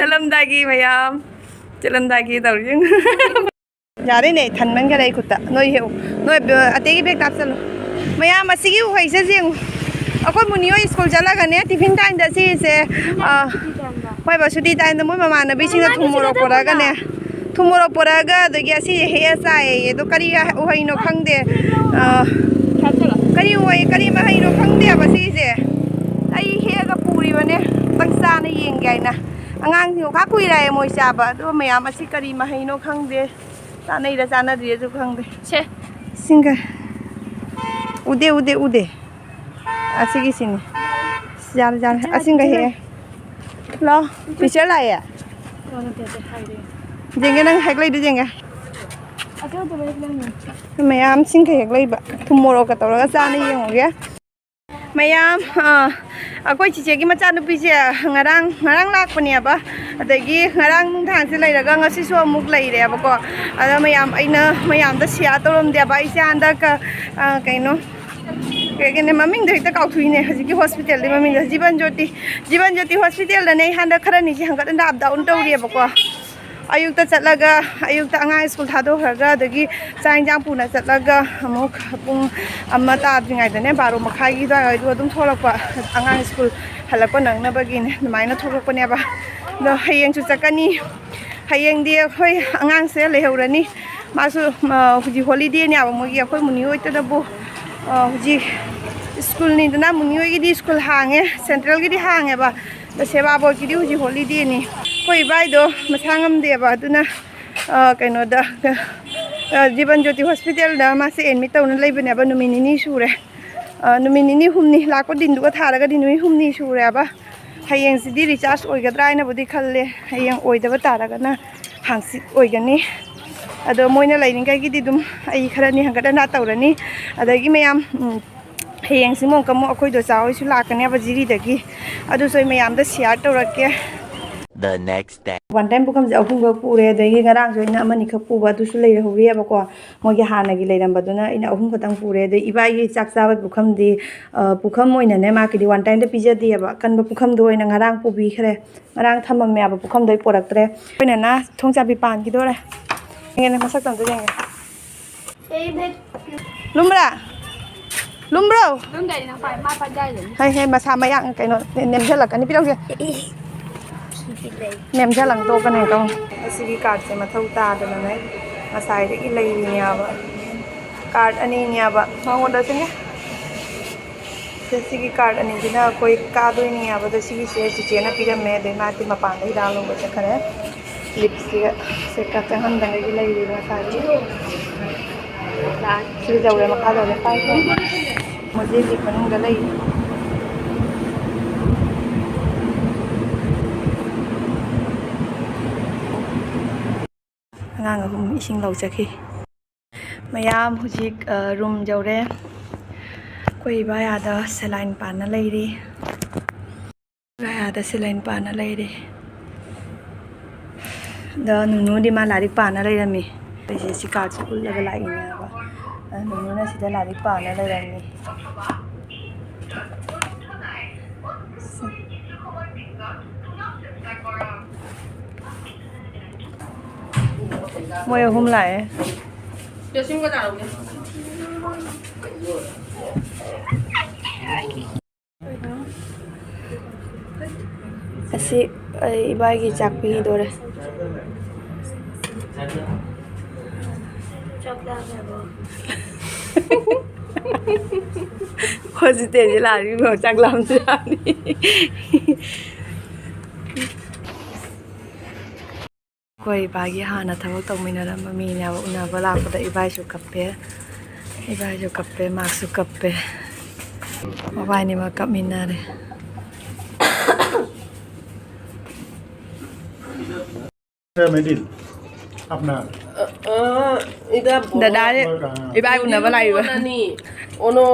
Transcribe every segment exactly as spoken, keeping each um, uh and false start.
ꯆꯠꯂꯝꯗꯥꯏꯒꯤ ꯃꯌꯥꯝ, ꯆꯠꯂꯝꯗꯥꯏꯒꯤ ꯇꯧꯔꯤ꯫ ꯌꯥꯔꯦꯅꯦ, ꯊꯟꯃꯟꯈꯔꯦ ꯑꯩ ꯈꯨꯠꯇ꯫ ꯅꯣꯏ ꯍꯦꯛꯎ, ꯅꯣꯏ ꯑꯇꯩꯒꯤ ꯕꯦꯒꯇ ꯍꯥꯞꯆꯜꯂꯨ꯫ ꯃꯌꯥꯝ, ꯑꯁꯤꯒꯤ ꯎꯍꯩꯁꯦ ꯌꯦꯡꯉꯨ꯫ ꯑꯩꯈꯣꯏ ꯃꯨꯅꯤ ꯍꯣꯏ ꯁ꯭ꯀꯨꯜ ꯆꯠꯂꯒꯅꯦ, ꯇꯤꯐꯤꯟ ꯇꯥꯏꯝꯗ ꯁꯤꯁꯦ, ꯑ, ꯍꯣꯏꯕ, ꯁꯨꯇꯤ ꯇꯥꯏꯝꯗ ꯃꯣꯏ ꯃꯃꯥꯟꯅꯕꯤꯁꯤꯡꯅ ꯊꯨꯝ ꯃꯣꯔꯣꯛ ꯄꯨꯔꯛꯑꯒꯅꯦ, ꯊꯨꯝ ꯃꯣꯔꯣꯛ ꯄꯨꯔꯛꯑꯒ, ꯑꯗꯒꯤ ꯑꯁꯤ ꯍꯦꯛꯑ ꯆꯥꯏꯌꯦ꯫ ꯑꯗꯣ ꯀꯔꯤ ꯎꯍꯩꯅꯣ ꯈꯪꯗꯦ꯫ ꯑ, ꯀꯔꯤ ꯎꯍꯩ, ꯀꯔꯤ ꯃꯍꯩꯅꯣ ꯈꯪꯗꯦꯕ ꯁꯤꯁꯦ꯫ ꯑꯩ ꯍꯦꯛꯑꯒ ꯄꯨꯔꯤꯕꯅꯦ, ꯑꯝꯇꯪ ꯆꯥꯅ ꯌꯦꯡꯒꯦ ꯍꯥꯏꯅ꯫ ꯑꯉꯥꯡꯁꯤꯡ ꯈꯥ ꯀꯨꯏꯔꯛꯑꯦ ꯃꯣꯏ ꯆꯥꯕ꯫ ꯑꯗꯣ ꯃꯌꯥꯝ ꯑꯁꯤ ꯀꯔꯤ ꯃꯍꯩꯅꯣ ꯈꯪꯗꯦ꯫ ꯆꯥꯅꯩꯔ ꯆꯥꯅꯗ꯭ꯔꯤꯔꯁꯨ ꯈꯪꯗꯦ꯫ ꯁꯦ꯫ ꯁꯤꯡꯒ-, ꯎꯗꯦ, ꯎꯗꯦ, ꯎꯗꯦ꯫ ꯑꯁꯤꯒꯤꯁꯤꯅꯤ꯫ ꯌꯥꯔꯦ, ꯌꯥꯔꯦ꯫ ꯑꯁꯤꯡꯒ ꯍꯦꯛꯑꯦ꯫ ꯂꯥꯎ꯫ ꯇꯤꯆꯔ ꯂꯥꯛꯑꯦ꯫ ꯌꯦꯡꯒꯦ, ꯅꯪ ꯍꯦꯛ ꯂꯩꯗꯣ ꯌꯦꯡꯒꯦ꯫ ꯃꯌꯥꯝ ꯁꯤꯡꯒ ꯍꯦꯛ ꯂꯩꯕ꯫ ꯊꯨꯝ ꯃꯣꯔꯣꯛꯀ ꯇꯧꯔꯒ ꯆꯥꯅ ꯌꯦꯡꯉꯨꯒꯦ꯫ ꯃꯌꯥꯝ, ꯑ, ꯑꯩꯈꯣꯏ ꯆꯤꯆꯦꯒꯤ ꯃꯆꯥꯅꯨꯄꯤꯁꯦ ꯉꯔꯥꯡ, ꯉꯔꯥꯡ ꯂꯥꯛꯄꯅꯦꯕ꯫ ꯑꯗꯒꯤ ꯉꯔꯥꯡ ꯅꯨꯡꯗꯥꯡꯁꯦ ꯂꯩꯔꯒ ꯉꯁꯤꯁꯨ ꯑꯃꯨꯛ ꯂꯩꯔꯦꯕꯀꯣ꯫ ꯑꯗ ꯃꯌꯥꯝ, ꯑꯩꯅ ꯃꯌꯥꯝꯗ ꯁꯤꯌꯥꯔ ꯇꯧꯔꯝꯗꯦꯕ꯫ ꯑꯩꯁꯦ ꯍꯟꯗꯛ, ꯑ, ꯀꯩꯅꯣ, ꯀꯩ ꯍꯥꯏꯒꯅꯤ, ꯃꯃꯤꯡꯗꯣ ꯍꯦꯛꯇ ꯀꯥꯎꯊꯣꯛꯏꯅꯦ ꯍꯧꯖꯤꯛꯀꯤ ꯍꯣꯁꯄꯤꯇꯥꯜꯗꯤ꯫ ꯃꯃꯤꯡꯗꯣ ꯖꯤꯕꯟ ꯖꯣꯇꯤ, ꯖꯤꯕꯟ ꯖꯣꯇꯤ ꯍꯣꯁꯄꯤꯇꯥꯜꯗꯅꯦ ꯑꯩ ꯍꯟꯗꯛ ꯈꯔ ꯅꯤꯁꯦ ꯍꯪꯒꯠ ꯍꯟꯗ ꯑꯞ ꯗꯥꯎꯟ ꯇꯧꯔꯤꯑꯕꯀꯣ꯫ ꯑꯌꯨꯛꯇ ꯆꯠꯂꯒ, ꯑꯌꯨꯛꯇ ꯑꯉꯥꯡ ꯁ꯭ꯀꯨꯜ ꯊꯥꯗꯣꯛꯈ꯭ꯔꯒ, ꯑꯗꯒꯤ ꯆꯥꯛ ꯏꯟꯁꯥꯡ ꯄꯨꯅ ꯆꯠꯂꯒ, ꯑꯃꯨꯛ ꯄꯨꯡ ꯑꯃ ꯇꯥꯗ꯭ꯔꯤꯉꯩꯗꯅꯦ, ꯕꯥꯔꯣ ꯃꯈꯥꯏꯒꯤ ꯑꯗꯨꯋꯥꯏꯗꯣ ꯑꯗꯨꯝ ꯊꯣꯛꯂꯛꯄ, ꯑꯉꯥꯡ ꯁ꯭ꯀꯨꯜ ꯍꯜꯂꯛꯄ ꯅꯪꯅꯕꯒꯤꯅꯦ, ꯑꯗꯨꯃꯥꯏꯅ ꯊꯣꯛꯂꯛꯄꯅꯦꯕ꯫ ꯑꯗꯣ ꯍꯌꯦꯡꯁꯨ ꯆꯠꯀꯅꯤ꯫ ꯍꯌꯦꯡꯗꯤ ꯑꯩꯈꯣꯏ ꯑꯉꯥꯡꯁꯦ ꯂꯩꯍꯧꯔꯅꯤ꯫ ꯃꯥꯁꯨ, ꯑ, ꯍꯧꯖꯤꯛ ꯍꯣꯂꯤꯗꯦꯅꯦꯕ ꯃꯣꯏꯒꯤ꯫ ꯑꯩꯈꯣꯏ ꯃꯨꯅꯤ ꯍꯣꯏꯗꯅꯕꯨ, ꯑ, ꯍꯧꯖꯤꯛ ꯁ꯭ꯀꯨꯜꯅꯤꯗꯅ, ꯃꯨꯅꯤ ꯍꯣꯏꯒꯤꯗꯤ ꯁ꯭ꯀꯨꯜ ꯍꯥꯡꯉꯦ, ꯁꯦꯟꯇ꯭ꯔꯦꯜꯒꯤꯗꯤ ꯍꯥꯡꯉꯦꯕ꯫ ꯑꯗꯣ ꯁꯦꯕꯥ ꯕꯣꯔꯗꯀꯤꯗꯤ ꯍꯧꯖꯤꯛ ꯍꯣꯂꯤꯗꯦꯅꯤ꯫ ꯑꯩꯈꯣꯏ ꯏꯕꯥꯏꯗꯣ ꯃꯁꯥ ꯉꯝꯗꯦꯕ, ꯑꯗꯨꯅ, ꯑ, ꯀꯩꯅꯣꯗ, ꯑ, ꯖꯤꯕꯟ ꯖꯣꯇꯤ ꯍꯣꯁꯄꯤꯇꯥꯜꯗ ꯃꯥꯁꯦ ꯑꯦꯗꯃꯤꯠ ꯇꯧꯅ ꯂꯩꯕꯅꯦꯕ, ꯅꯨꯃꯤꯠ ꯅꯤꯅꯤ ꯁꯨꯔꯦ꯫ ꯑ, ꯅꯨꯃꯤꯠ ꯅꯤꯅꯤ ꯍꯨꯝꯅꯤ, ꯂꯥꯛꯄ ꯗꯤꯟꯗꯨꯒ ꯊꯥꯔꯒꯗꯤ ꯅꯨꯃꯤꯠ ꯍꯨꯝꯅꯤ ꯁꯨꯔꯦꯕ꯫ ꯍꯌꯦꯡꯁꯤꯗꯤ ꯔꯤꯆꯥꯔꯖ ꯑꯣꯏꯒꯗ꯭ꯔꯥ ꯍꯥꯏꯅꯕꯨꯗꯤ ꯈꯜꯂꯦ꯫ ꯍꯌꯦꯡ ꯑꯣꯏꯗꯕ ꯇꯥꯔꯒꯅ ꯍꯥꯡꯆꯤꯠ ꯑꯣꯏꯒꯅꯤ꯫ ꯑꯗꯣ ꯃꯣꯏꯅ ꯂꯩꯔꯤꯉꯩꯒꯤꯗꯤ ꯑꯗꯨꯝ ꯑꯩ ꯈꯔꯅꯤ ꯍꯪꯒꯠ ꯍꯟꯗ ꯇꯧꯔꯅꯤ꯫ ꯑꯗꯒꯤ ꯃꯌꯥꯝ, ꯎꯝ, ꯍꯌꯦꯡꯁꯤ ꯑꯃꯨꯛ ꯑꯃꯨꯛ ꯑꯩꯈꯣꯏ ꯗꯣꯆꯥ ꯍꯣꯏꯁꯨ ꯂꯥꯛꯀꯅꯦꯕ ꯖꯤꯔꯤꯗꯒꯤ꯫ ꯑꯗꯨꯁꯨ ꯑꯩ ꯃꯌꯥꯝꯗ ꯁꯤꯌꯥꯔ ꯇꯧꯔꯛꯀꯦ꯫ The next day. One time ꯄꯨꯈꯝꯁꯦ ꯑꯍꯨꯝꯈꯛ ꯄꯨꯔꯦ, ꯑꯗꯒꯤ ꯉꯔꯥꯡꯁꯨ ꯑꯩꯅ ꯑꯃꯅꯤꯈꯛ ꯄꯨꯕ, ꯑꯗꯨꯁꯨ ꯂꯩꯔꯍꯧꯔꯤꯑꯕꯀꯣ꯫ ꯃꯣꯏꯒꯤ ꯍꯥꯟꯅꯒꯤ ꯂꯩꯔꯝꯕꯗꯨꯅ ꯑꯩꯅ ꯑꯍꯨꯝ ꯈꯛꯇꯪ ꯄꯨꯔꯦ꯫ ꯑꯗꯩ ꯏꯕꯥꯏꯒꯤ ꯆꯥꯛ ꯆꯥꯕ ꯄꯨꯈꯝꯗꯤ, ꯑ, ꯄꯨꯈꯝ ꯑꯣꯏꯅꯅꯦ, ꯃꯥꯒꯤꯗꯤ one time ꯗ ꯄꯤꯖꯗꯦꯕ꯫ ꯑꯀꯟꯕ ꯄꯨꯈꯝꯗꯣ ꯑꯣꯏꯅ ꯉꯔꯥꯡ ꯄꯨꯕꯤꯈ꯭ꯔꯦ꯫ ꯉꯔꯥꯡ ꯊꯝꯃꯝꯃꯦꯕ, ꯄꯨꯈꯝꯗꯣ ꯑꯩ ꯄꯨꯔꯛꯇ꯭ꯔꯦ꯫ ꯑꯩꯈꯣꯏꯅꯅ ꯊꯣꯡ ꯆꯥꯕꯤ ꯄꯥꯟꯈꯤꯗꯣꯔꯦ꯫ ꯌꯦꯡꯉꯦꯅꯦ, ꯃꯁꯛꯇꯣ ꯑꯝꯇ ꯌꯦꯡꯒꯦ꯫ ꯂꯨꯝꯕ꯭ꯔꯥ? ꯂꯨꯝꯕ꯭ꯔꯣ? ꯂꯨꯝꯗꯥꯏꯗꯤ ꯅꯪ ꯄꯥꯏ-, ꯃꯥ ꯄꯥꯏꯖꯔꯖꯅꯤ꯫ ꯍꯩ, ꯍꯩ, ꯃꯁꯥ ꯃꯌꯥꯡ ꯀꯩꯅꯣ ꯅꯦꯝꯖꯜꯂꯛꯀꯅꯤ꯫ ꯄꯤꯔꯛꯎꯁꯦ꯫ ꯅꯦꯝꯖꯜꯂꯛ ꯇꯣꯛꯀꯅꯤ ꯀꯣ꯫ ꯑꯁꯤꯒꯤ card ꯁꯦ ꯃꯊꯧ ꯇꯥꯗꯅꯅꯦ ꯉꯁꯥꯏꯗꯒꯤ ꯂꯩꯔꯤꯅꯦꯕ꯫ Card ꯑꯅꯤꯅꯦꯕ ꯃꯉꯣꯟꯗ ꯁꯤꯅꯦ꯫ ꯁꯤꯒꯤ card ꯑꯅꯤꯁꯤꯅ ꯑꯩꯈꯣꯏ ꯀꯥꯗꯣꯏꯅꯦ ꯍꯥꯏꯕꯗꯣ ꯁꯤꯒꯤꯁꯦ ꯆꯤꯆꯦꯅ ꯄꯤꯔꯝꯃꯦ, ꯑꯗꯩ ꯃꯥꯗꯤ ꯃꯄꯥꯟꯗ ꯍꯤꯗꯥꯛ ꯂꯧꯕ ꯆꯠꯈꯔꯦ꯫ Lipstick ꯁꯦ ꯀꯥ ꯆꯪꯍꯟꯗꯉꯩꯒꯤ ꯂꯩꯔꯤꯕ ꯉꯁꯥꯏꯒꯤ꯫ ꯁꯤ ꯌꯧꯔꯦ, ꯃꯈꯥ ꯌꯧꯔꯦ, ꯄꯥꯏ ꯄꯥꯏ꯫ ꯃꯣꯏꯁꯦ lip ꯃꯅꯨꯡꯗ ꯂꯩꯔꯤ꯫ ꯑꯉꯥꯡ ꯑꯍꯨꯝ ꯏꯁꯤꯡ ꯂꯧ ꯆꯠꯈꯤ꯫ ꯃꯌꯥꯝ ꯍꯧꯖꯤꯛ, ꯑ, room ꯌꯧꯔꯦ꯫ ꯑꯩꯈꯣꯏ ꯏꯕꯥꯏ ꯑꯥꯗ saline ꯄꯥꯟꯅ ꯂꯩꯔꯤ꯫ ꯏꯕꯥꯏ ꯑꯥꯗ saline ꯄꯥꯟꯅ ꯂꯩꯔꯤ꯫ ꯑꯗ ꯅꯨꯅꯨꯗꯤ ꯃꯥ ꯂꯥꯏꯔꯤꯛ ꯄꯥꯅ ꯂꯩꯔꯝꯃꯤ꯫ ꯑꯩꯁꯦ ꯁꯤ card ꯁꯦ ꯎꯠꯂꯒ ꯂꯥꯛꯏꯅꯦꯕ꯫ ꯑꯗ ꯅꯨꯅꯨꯅ ꯁꯤꯗ ꯂꯥꯏꯔꯤꯛ ꯄꯥꯅ ꯂꯩꯔꯝꯃꯤ꯫ ꯃꯣꯏ ꯑꯍꯨꯝ ꯂꯥꯛꯑꯦ꯫ ꯑꯁꯤ ꯑꯩ ꯏꯕꯥꯏꯒꯤ ꯆꯥꯛ ꯄꯤꯗꯣꯔꯦ꯫ ꯍꯣꯁꯇꯦꯜꯁꯦ ꯂꯥꯛꯑꯗꯤ ꯆꯥꯛ ꯂꯥꯝꯁꯨ ꯂꯥꯝꯅꯤ꯫ ꯑꯩꯈꯣꯏ ꯏꯕꯥꯒꯤ ꯍꯥꯟꯅ ꯊꯕꯛ ꯇꯧꯃꯤꯟꯅꯔꯝꯕ ꯃꯤꯅꯦꯕ, ꯎꯅꯕ ꯂꯥꯛꯄꯗ ꯏꯕꯥꯏꯁꯨ ꯀꯞꯄꯦ, ꯏꯕꯥꯏꯁꯨ ꯀꯞꯄꯦ, ꯃꯥꯁꯨ ꯀꯞꯄꯦ, ꯃꯕꯥꯏꯅꯤꯃꯛ ꯀꯞꯃꯤꯟꯅꯔꯦ꯫ मेडिल अपना। अ, अ, इधर ꯗꯗꯥꯅꯦ ꯏꯕꯥꯏ ꯎꯅꯕ ꯂꯥꯛꯏꯕ꯫ ꯅꯅꯤ, ꯑꯣꯅꯣ,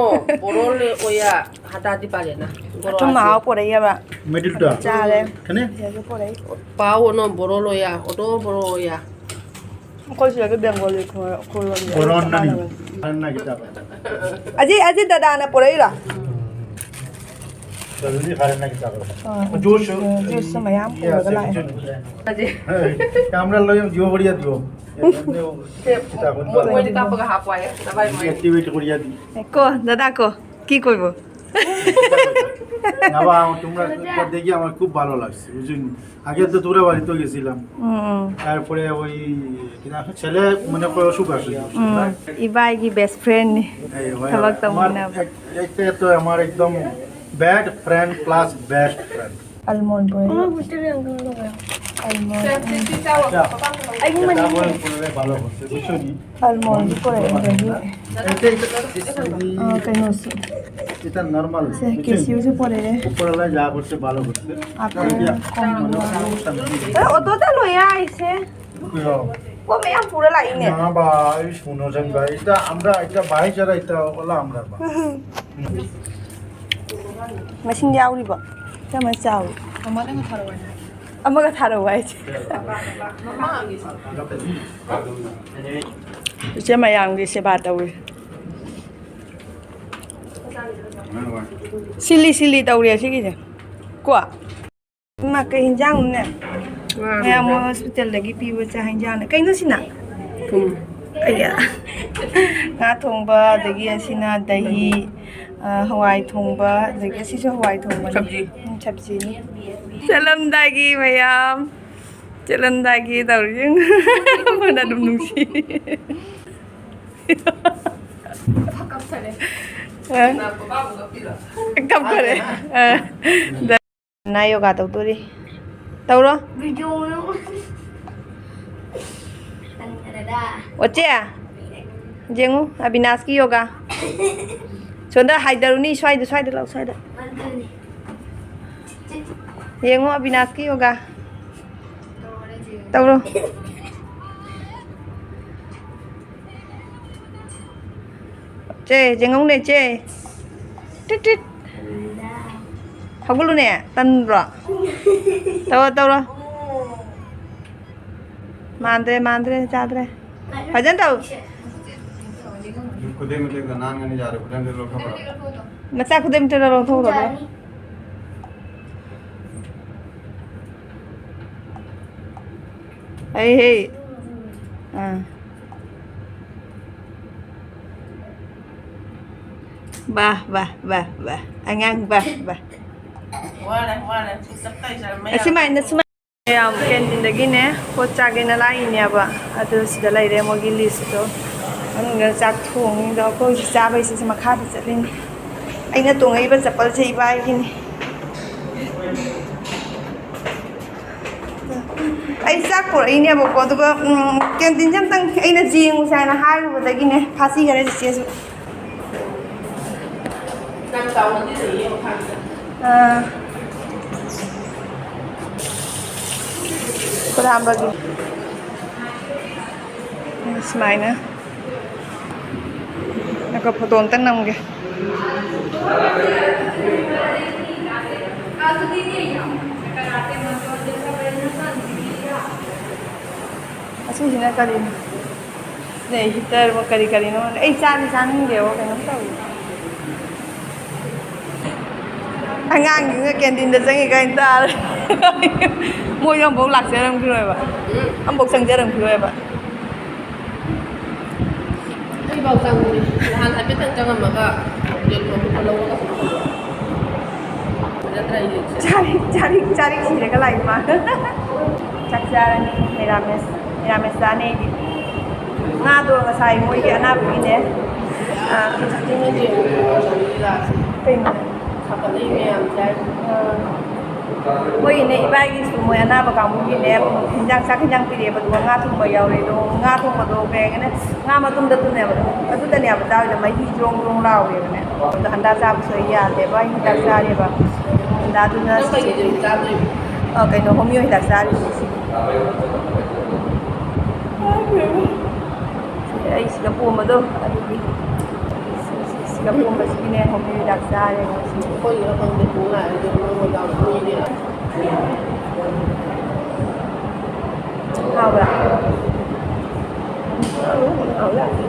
ꯕꯣꯔꯣꯜ ꯑꯣꯌꯥ꯫ ꯑꯇꯥꯗꯤ ꯄꯥꯜꯂꯦꯅ꯫ ꯑꯊꯨꯝ ꯑꯍꯥꯎ ꯄꯣꯔꯛꯑꯦꯕ꯫ ꯃꯦꯗꯤꯜꯗ꯫ ꯆꯥꯔꯦ꯫ ꯈꯅꯦ? ꯁꯤꯗꯁꯨ ꯄꯣꯔꯛꯏ꯫ ꯄꯥꯎ ꯑꯣꯅꯣ ꯕꯣꯔꯣ ꯂꯣꯌꯥ, ꯑꯣꯇꯣ ꯕꯣꯔꯣ ꯂꯣꯌꯥ꯫ ꯑꯩꯈꯣꯏ ꯁꯤꯗꯒꯤ ꯕꯦꯡꯒꯣꯂꯤ ꯈꯣꯏ-, ꯈꯣꯏꯔꯣꯝꯗꯤ ꯕꯣꯔꯣ ꯆꯞ ꯅꯅꯤ꯫ ꯃꯥꯟꯅꯕꯅꯤ꯫ ꯈꯔꯅ ꯈꯤꯇꯪ꯫ ꯑꯁꯤ, ꯑꯁꯤ ꯗꯗꯥꯅ ꯄꯣꯔꯛꯏꯔꯣ? ꯖꯜꯗꯤ ꯈꯔꯅ ꯈꯤꯇꯪ꯫ ꯑꯥ, ꯖꯨꯁꯁꯨ ꯖꯨꯁꯁꯨ ꯃꯌꯥꯝ ꯌꯦ, ꯄꯨꯔꯒ ꯂꯥꯛꯑꯦ꯫ ꯑꯁꯤ ꯀꯦꯃꯦꯔꯥ ꯂꯣꯏ ꯌꯣ ꯕꯣꯔꯤꯌꯥ ꯗꯤꯌꯣ꯫ ꯃꯣꯏꯗꯤ ꯀꯥꯞꯄꯒ ꯍꯥꯞꯄꯣ ꯍꯥꯏꯌꯦ, ꯅꯚꯥꯏ ꯃꯣꯏ꯫ ꯑꯦꯛꯇꯤꯚꯦꯠ ꯀꯣꯔꯤꯌꯥ ꯗꯤ꯫ ꯀꯣ, ꯗꯗꯥ ꯀꯣ, ꯀꯤ ꯀꯣꯏꯕꯣ? না বা, তোমরা দেখি আমার খুব ভালো লাগছে, বুঝলি? আগে তো তোরা বাড়িতে গেছিলাম। হুম। তারপরে ওই, কিনা, ছেলে মনে করো অসুখ আছে। হুম। ইবাইꯒꯤ best friend ꯅꯤ। এই ভাই, ꯊꯕꯛ আমার ꯇꯧꯃꯤꯟꯅꯕ꯫ এক-, একটা তো আমার একদম bad friend plus best friend। Almond ꯄꯨꯔꯛꯏ꯫ Almond꯫ ꯑꯩꯒꯤ ꯃꯅꯤꯡꯗ꯫ Almond ꯄꯨꯔꯛꯑꯦ, ꯑꯗꯒꯤ, ꯑ, ꯀꯩꯅꯣꯁꯨ꯫ এটা normal, ꯁꯦ, cashew ꯁꯨ ꯄꯨꯔꯛꯑꯦ꯫ Apple ꯈꯣꯡꯕ꯫ ꯑꯦ, ꯑꯣꯇꯣꯗ ꯂꯣꯏ ꯌꯥꯏꯁꯦ꯫ ꯄꯣꯠ ꯃꯌꯥꯝ ꯄꯨꯔ ꯂꯥꯛꯏꯅꯦ꯫ না বা, এই শুনো, জান ভাই, এটা আমরা, এটা ভাই ছাড়া এটা হলো আমরা বা। ꯃꯁꯤꯡ ꯌꯥꯎꯔꯤꯕꯣ? ꯀꯔꯝꯕ ꯆꯥꯎꯏ? ꯑꯃꯗꯪ ꯊꯥꯔꯛꯑꯣ ꯍꯥꯏꯅ꯫ ꯑꯃꯒ ꯊꯥꯔꯛꯑꯣ ꯍꯥꯏꯁꯦ꯫ ꯏꯆꯦ ꯃꯌꯥꯝꯒꯤ ꯁꯦꯕꯥ ꯇꯧꯔꯤ꯫ ꯁꯤꯜꯂꯤ ꯁꯤꯜꯂꯤ ꯇꯧꯔꯤ ꯑꯁꯤꯒꯤꯁꯦ꯫ ꯀꯣ? ꯏꯃꯥ, ꯀꯩ ꯍꯤꯟꯖꯥꯡꯅꯣꯅꯦ? ꯉꯥ ꯃꯌꯥꯝ ꯍꯤꯟꯖꯥꯡ꯫ ꯃꯣꯏ ꯍꯣꯁꯄꯤꯇꯥꯜꯗꯒꯤ ꯄꯤꯕ ꯆꯥꯛ ꯍꯤꯟꯖꯥꯡꯅꯦ꯫ ꯀꯩꯅꯣ ꯁꯤꯅ? ꯊꯨꯝ꯫ ꯑꯩꯌꯥ꯫ ꯉꯥ ꯊꯣꯡꯕ, ꯑꯗꯒꯤ ꯑꯁꯤꯅ ꯗꯍꯤ, ꯑ, ꯍꯋꯥꯏ ꯊꯣꯡꯕ, ꯑꯗꯒꯤ ꯑꯁꯤꯁꯨ ꯍꯋꯥꯏ ꯊꯣꯡꯕꯅꯤ꯫ ꯁꯕꯖꯤ꯫ ꯎꯝ, ꯁꯕꯖꯤꯅꯤ꯫ ꯆꯠꯂꯝꯗꯥꯏꯒꯤ ꯃꯌꯥꯝ, ꯆꯠꯂꯝꯗꯥꯏꯒꯤ ꯇꯧꯔꯤꯁꯤꯡ꯫ ꯃꯣꯏꯅ ꯑꯗꯨꯝ ꯅꯨꯡꯁꯤ꯫ ꯀꯞꯊꯔꯦ꯫ ꯑ? ꯀꯞꯊꯔꯦ꯫ ꯑ꯫ ꯅꯥ ꯌꯣꯒꯥ ꯇꯧꯗꯣꯔꯤ꯫ ꯇꯧꯔꯣ꯫ ꯚꯤꯗꯤꯑꯣ ꯑꯣꯏꯅ ꯇꯟꯈ꯭ꯔꯦꯗ꯫ ꯑꯣꯆꯦ, ꯌꯦꯡꯉꯨ, ꯑꯕꯤꯅꯥꯁꯀꯤ ꯌꯣꯒꯥ꯫ ꯁꯣꯝꯗ ꯍꯥꯏꯗꯔꯨꯅꯤ, ꯁ꯭ꯋꯥꯏꯗ, ꯁ꯭ꯋꯥꯏꯗ ꯂꯥꯎ, ꯁ꯭ꯋꯥꯏꯗ꯫ ꯑꯗꯨꯅꯤ꯫ ꯌꯦꯡꯉꯨ, ꯑꯕꯤꯅꯥꯁꯀꯤ ꯌꯣꯒꯥ꯫ ꯇꯧꯔꯣ꯫ ꯆꯦ, ꯌꯦꯡꯉꯨꯅꯦ, ꯆꯦ꯫ ꯇꯤꯠ, ꯇꯤꯠ꯫ ꯍꯧꯒꯠꯂꯨꯅꯦ, ꯇꯟꯕ꯭ꯔꯣ? ꯇꯧꯔꯣ, ꯇꯧꯔꯣ꯫ ꯃꯥꯟꯗ꯭ꯔꯦ, ꯃꯥꯟꯗ꯭ꯔꯦ, ꯆꯥꯗ꯭ꯔꯦ꯫ ꯐꯖꯅ ꯇꯧ꯫ ꯈꯨꯗꯩ ꯃꯇꯦꯛꯇ ꯅꯥꯟꯒꯅꯤ, ꯌꯥꯔꯦ, ꯈꯨꯗꯩ ꯃꯇꯦꯛ ꯂꯧꯊꯣꯛꯈ꯭ꯔꯣ꯫ ꯃꯆꯥ ꯈꯨꯗꯩ ꯃꯇꯦꯛꯇ ꯂꯧꯊꯣꯛꯈ꯭ꯔꯣ꯫ ꯑꯩ ꯍꯦ꯫ ꯑꯥ꯫ ꯕꯥ, ꯕꯥ, ꯕꯥ, ꯕꯥ꯫ ꯑꯉꯥꯡ ꯕꯥ, ꯕꯥ꯫ ꯋꯥꯔꯦ, ꯋꯥꯔꯦ꯫ ꯁꯤ ꯇꯞ ꯇꯥꯏ ꯆꯥꯔꯝꯕ ꯌꯥꯔꯦ꯫ ꯑꯁꯨꯃꯥꯏꯅ, ꯁꯨꯃꯥꯏꯅ꯫ ꯃꯌꯥꯝ ꯀꯦꯟꯇꯤꯟꯗꯒꯤꯅꯦ ꯄꯣꯠ ꯆꯥꯒꯦꯅ ꯂꯥꯛꯏꯅꯦꯕ꯫ ꯑꯗꯨ ꯁꯤꯗ ꯂꯩꯔꯦ ꯃꯣꯏꯒꯤ ꯂꯤꯁꯇꯣ꯫ ꯃꯅꯨꯡꯗ ꯆꯥꯛ ꯊꯣꯡꯉꯤꯗꯣ ꯑꯩꯈꯣꯏ ꯍꯧꯖꯤꯛ ꯆꯥꯕꯩꯁꯤꯁꯨ ꯃꯈꯥꯗ ꯆꯠꯂꯤꯅꯤ꯫ ꯑꯩꯅ ꯇꯣꯡꯉꯛꯏꯕ ꯆꯄꯜꯁꯦ ꯏꯕꯥꯏꯒꯤꯅꯤ꯫ ꯑꯩ ꯆꯥꯛ ꯄꯨꯔꯛꯏꯅꯦꯕꯀꯣ, ꯑꯗꯨꯒ, ꯎꯝ, ꯀꯦꯟꯇꯤꯟꯁꯦ ꯑꯝꯇꯪ ꯑꯩꯅ ꯌꯦꯡꯉꯨꯁꯦ ꯍꯥꯏꯅ ꯍꯥꯏꯔꯨꯕꯗꯒꯤꯅꯦ ꯐꯥꯁꯤ ꯈꯔ ꯆꯤꯆꯦꯁꯨ꯫ ꯅꯪ ꯆꯥꯎꯅꯗꯤ ꯂꯩꯌꯦ ꯃꯈꯥꯗ꯫ ꯑꯥ꯫ ꯈꯨꯗꯥꯝꯕꯒꯤ꯫ ꯁꯨꯃꯥꯏꯅ꯫ ꯉꯥꯏꯈꯣ, ꯐꯣꯇꯣ ꯑꯝꯇꯪ ꯅꯝꯒꯦ꯫ ꯑꯁꯤꯁꯤꯅ ꯀꯔꯤꯅꯣ? ꯁꯤꯅ ꯍꯤꯇꯔ ꯀꯔꯤ ꯀꯔꯤꯅꯣ ꯈꯪꯗꯦ꯫ ꯑꯩ ꯆꯥꯗꯤ ꯆꯥꯅꯤꯡꯗꯦꯕ, ꯀꯩꯅꯣꯝ ꯇꯧꯋꯤ꯫ ꯑꯉꯥꯡꯁꯤꯡꯅ ꯀꯦꯟꯇꯤꯟꯗ ꯆꯪꯉꯤ ꯀꯥꯏꯅ ꯇꯥꯔꯦ꯫ ꯃꯣꯏꯁꯨ ꯑꯃꯨꯛꯐꯥꯎ ꯂꯥꯛꯆꯔꯝꯈꯤꯔꯣꯏꯕ, ꯑꯃꯨꯛꯐꯥꯎ ꯆꯪꯖꯔꯝꯈꯤꯔꯣꯏꯕ꯫ ꯑꯩꯐꯥꯎ ꯆꯪꯉꯨꯔꯦ꯫ ꯅꯍꯥꯟ ꯍꯥꯏꯐꯦꯠꯇꯪ ꯆꯪꯉꯝꯃꯒ ꯌꯦꯔꯨꯝ ꯑꯐꯨꯠꯄ ꯂꯧꯔꯒ ꯐꯖꯗ꯭ꯔꯥ ꯌꯦꯡꯁꯦ꯫ ꯆꯥꯔꯤꯛ, ꯆꯥꯔꯤꯛ, ꯆꯥꯔꯤꯛ ꯁꯤꯔꯒ ꯂꯥꯛꯏ ꯃꯥ꯫ ꯆꯥꯛ ꯆꯥꯔꯅꯤ, ꯃꯦꯔꯥꯃꯦꯁ꯫ ꯃꯦꯔꯥꯃꯦꯁ ꯆꯥꯅꯤ ꯑꯩꯗꯤ꯫ ꯉꯥꯗꯣ ꯉꯁꯥꯏ ꯃꯣꯏꯒꯤ ꯑꯅꯥꯕꯒꯤꯅꯦ꯫ ꯑꯥ꯫ ꯀꯩꯅꯣ? ꯁꯥꯒꯠꯂꯛꯏ ꯃꯌꯥꯝꯁꯦ ꯍꯥꯏ꯫ ꯑꯥ꯫ ꯃꯣꯏꯒꯤꯅꯦ, ꯏꯕꯥꯏꯒꯤꯁꯨ ꯃꯣꯏ ꯑꯅꯥꯕ ꯀꯥꯡꯕꯨꯒꯤꯅꯦ, ꯍꯤꯟꯖꯥꯡ, ꯆꯥꯛ ꯍꯤꯟꯖꯥꯡ ꯄꯤꯔꯛꯑꯦꯕ, ꯑꯗꯨꯒ ꯉꯥ ꯊꯣꯡꯕ ꯌꯥꯎꯔꯦ꯫ ꯑꯗꯣ ꯉꯥ ꯊꯣꯡꯕꯗꯣ ꯀꯩ ꯍꯥꯏꯒꯅꯤ, ꯉꯥ ꯃꯇꯨꯝꯗ ꯇꯨꯅꯦꯕ, ꯑꯗꯨꯗꯅꯦꯕ ꯆꯥꯔꯤꯗꯣ, ꯃꯍꯤ ꯖ꯭ꯔꯣꯡ ꯖ꯭ꯔꯣꯡ ꯂꯥꯎꯔꯦꯕꯅꯦ꯫ ꯑꯗꯣ ꯍꯟꯗꯥ ꯆꯥꯕ ꯁꯣꯏ ꯌꯥꯗꯦꯕ, ꯑꯩ ꯍꯤꯗꯥꯛ ꯆꯥꯔꯤꯕ꯫ ꯍꯟꯗꯥꯗꯨꯅ ꯅꯪ ꯀꯩ ꯀꯩ ꯆꯥꯗꯣꯏꯕ? ꯑ, ꯀꯩꯅꯣ, ꯍꯣꯃꯤꯌꯣ ꯍꯤꯗꯥꯛ ꯆꯥꯔꯤꯕ ꯁꯤꯗꯤ꯫ ꯑꯩ ꯁꯤꯗ ꯄꯣꯝꯕꯗꯣ ꯑꯗꯨꯒꯤ꯫ ꯆꯥꯛ ꯊꯣꯡꯕꯁꯤꯒꯤꯅꯦ ꯍꯣꯝ ꯃꯦꯗ ꯆꯥꯔꯦ ꯉꯁꯤ꯫ ꯑꯩꯈꯣꯏꯒꯤꯔ ꯈꯪꯗꯦ, ꯄꯨꯡ ꯉꯥꯏꯔꯗꯤ ꯃꯣꯏ ꯃꯣꯏ ꯂꯥꯎꯔ ꯃꯣꯏꯒꯤꯔ꯫ ꯍꯥꯎꯕ꯭ꯔꯥ? ꯍꯥꯎ ꯌꯥꯅꯤ꯫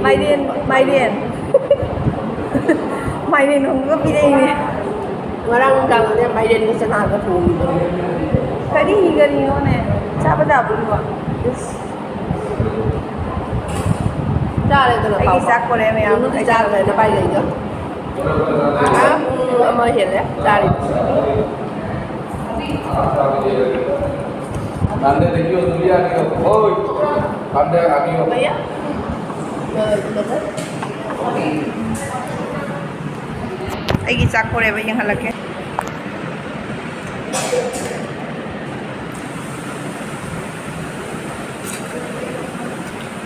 ꯃꯥꯏꯔꯦꯟ, ꯃꯥꯏꯔꯦꯟ꯫ ꯃꯥꯏꯔꯦꯟ ꯊꯣꯡꯕꯒ ꯄꯤꯔꯛꯏꯅꯦ꯫ ꯉꯔꯥꯡ ꯅꯨꯡꯗꯥꯡꯗꯅꯦ ꯃꯥꯏꯔꯦꯟꯒ ꯆꯅꯥꯒ ꯊꯣꯡꯉꯤꯕ꯫ ꯀꯔꯤ ꯀꯔꯤꯅꯣꯅꯦ? ꯆꯥꯕ ꯇꯥꯕ꯭ꯔꯣ? ꯆꯥꯔꯦꯗꯅ ꯑꯩꯒꯤ ꯄꯥꯎ ꯆꯥꯛ ꯄꯥꯎ꯫ ꯀꯣꯔꯦ ꯃꯌꯥꯝ꯫ ꯅꯨꯡꯗꯤ ꯆꯥꯗ꯭ꯔꯦ ꯅꯄꯥꯏ ꯂꯩꯗꯣ꯫ ꯑꯥ, ꯄꯨꯡ ꯑꯃ ꯍꯦꯜꯂꯦ ꯆꯥꯔꯤꯕ꯫ ꯀꯥꯟꯗꯦ ꯗꯦꯈꯤꯌꯣ, ꯖꯨꯂꯤꯌꯥ ꯗꯦꯈꯤꯌꯣ꯫ ꯑꯣꯏ, ꯀꯥꯟꯗꯦ ꯑꯥꯒꯤꯌꯣ꯫ ꯚꯩꯌꯥ? ꯑ, ꯃꯗꯔ? ꯑꯩꯒꯤ ꯆꯥꯛ ꯄꯣꯔꯛꯑꯦꯕ, ꯌꯦꯡꯍꯜꯂꯛꯀꯦ꯫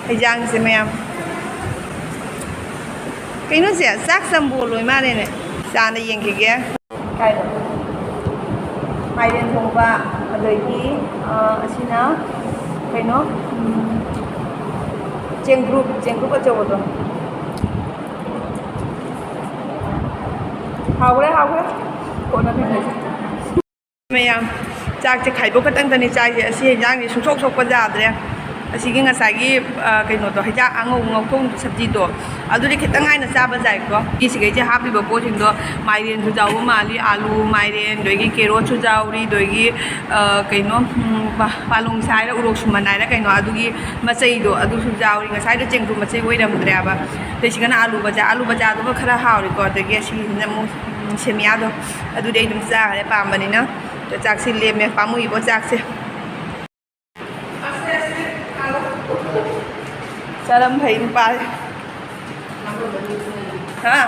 ꯍꯩꯖꯥꯡꯁꯦ ꯃꯌꯥꯝ꯫ ꯀꯩꯅꯣꯁꯦ, ꯆꯥꯛ ꯆꯝꯕꯣꯜ ꯑꯣꯏ ꯃꯥꯜꯂꯦꯅꯦ꯫ ꯆꯥꯅ ꯌꯦꯡꯈꯤꯒꯦ꯫ ꯀꯥꯏꯗ? ꯃꯥꯏꯔꯦꯟ ꯊꯣꯡꯕ, ꯑꯗꯒꯤ, ꯑ, ꯑꯁꯤꯅ ꯀꯩꯅꯣ? ꯎꯝ, ꯆꯦꯡꯒ꯭ꯔꯨꯞ, ꯆꯦꯡꯒ꯭ꯔꯨꯞ ꯑꯆꯧꯕꯗꯣ꯫ ꯍꯥꯎꯈ꯭ꯔꯦ, ꯍꯥꯎꯈ꯭ꯔꯦ꯫ ꯀꯣꯟꯅ ꯊꯦꯡꯅꯁꯤ꯫ ꯃꯌꯥꯝ, ꯆꯥꯛꯁꯦ ꯈꯥꯏꯗꯣꯛ ꯈꯛꯇꯪꯗꯅꯤ ꯆꯥꯏꯁꯦ꯫ ꯑꯁꯤ ꯍꯦꯟꯖꯥꯡꯁꯦ ꯁꯨꯡꯁꯣꯛ ꯁꯣꯛꯄ ꯌꯥꯗ꯭ꯔꯦ꯫ ꯑꯁꯤꯒꯤ ꯉꯁꯥꯏꯒꯤ, ꯑ, ꯀꯩꯅꯣꯗꯣ, ꯍꯩꯖꯥꯡ ꯑꯉꯧꯕ ꯉꯧꯊꯣꯡ ꯁꯕꯖꯤꯗꯣ, ꯑꯗꯨꯗꯤ ꯈꯤꯇꯪ ꯍꯥꯏꯅ ꯆꯥꯕ ꯌꯥꯏꯀꯣ꯫ ꯁꯤꯈꯩꯁꯦ ꯍꯥꯞꯄꯤꯕ ꯄꯣꯠꯁꯤꯡꯗꯣ ꯃꯥꯏꯔꯦꯟꯁꯨ ꯌꯥꯎꯕ ꯃꯥꯜꯂꯤ, ꯑꯥꯂꯨ, ꯃꯥꯏꯔꯦꯟ, ꯑꯗꯒꯤ ꯀꯦꯔꯣꯠꯁꯨ ꯌꯥꯎꯔꯤ, ꯑꯗꯒꯤ, ꯑ, ꯀꯩꯅꯣ, ꯎꯝ, ꯄꯥ-, ꯄꯥꯂꯣꯡ ꯁꯥꯏꯔ ꯎꯔꯣꯛ ꯁꯨꯃꯟ ꯍꯥꯏꯔ ꯀꯩꯅꯣ, ꯑꯗꯨꯒꯤ ꯃꯆꯩꯗꯣ ꯑꯗꯨꯁꯨ ꯌꯥꯎꯔꯤ꯫ ꯉꯁꯥꯏꯗꯣ ꯆꯦꯡꯒ꯭ꯔꯨꯝ ꯃꯆꯩ ꯑꯣꯏꯔꯝꯗ꯭ꯔꯦꯕ꯫ ꯑꯗꯩ ꯁꯤꯒꯅ ꯑꯥꯂꯨ ꯕꯖꯥ, ꯑꯥꯂꯨ ꯕꯖꯥꯗꯨꯒ ꯈꯔ ꯍꯥꯎꯔꯤꯀꯣ꯫ ꯑꯗꯒꯤ ꯑꯁꯤꯒꯤꯁꯤꯅ ꯑꯃꯨꯛ, ꯎꯝ, ꯁꯦꯃꯤꯌꯥꯗꯣ, ꯑꯗꯨꯗꯤ ꯑꯩ ꯑꯗꯨꯝ ꯆꯥꯈ꯭ꯔꯦ ꯄꯥꯝꯕꯅꯤꯅ꯫ ꯑꯗꯣ ꯆꯥꯛꯁꯤ ꯂꯦꯝꯃꯦ, ꯄꯥꯝꯃꯨꯏꯕꯣ ꯆꯥꯛꯁꯦ꯫ ꯆꯥꯔꯝ ꯐꯩ ꯅꯨꯄꯥꯁꯦ꯫ ꯍꯥ?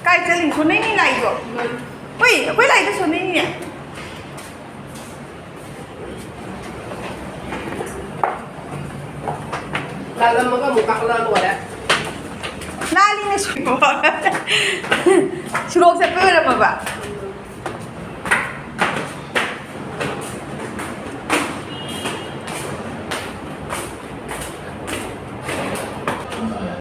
ꯀꯥꯏ ꯆꯠꯂꯤ? ꯁꯣꯟꯅꯩꯅꯤ ꯂꯥꯛꯏꯗꯣ꯫ ꯍꯣꯏ, ꯑꯩꯈꯣꯏ ꯂꯥꯛꯏꯗꯣ ꯁꯣꯟꯅꯩꯅꯤꯅꯦ꯫ ꯂꯥꯜꯂꯝꯃꯒ ꯑꯃꯨꯛ ꯀꯥꯈꯠꯂꯛꯑ ꯂꯣꯏꯔꯦ꯫ ꯂꯥꯜꯂꯤꯅꯦ ꯁꯤꯕꯣ꯫ ꯁꯣꯔꯣꯛ ꯆꯠꯄ ꯑꯣꯏꯔꯝꯃꯕ?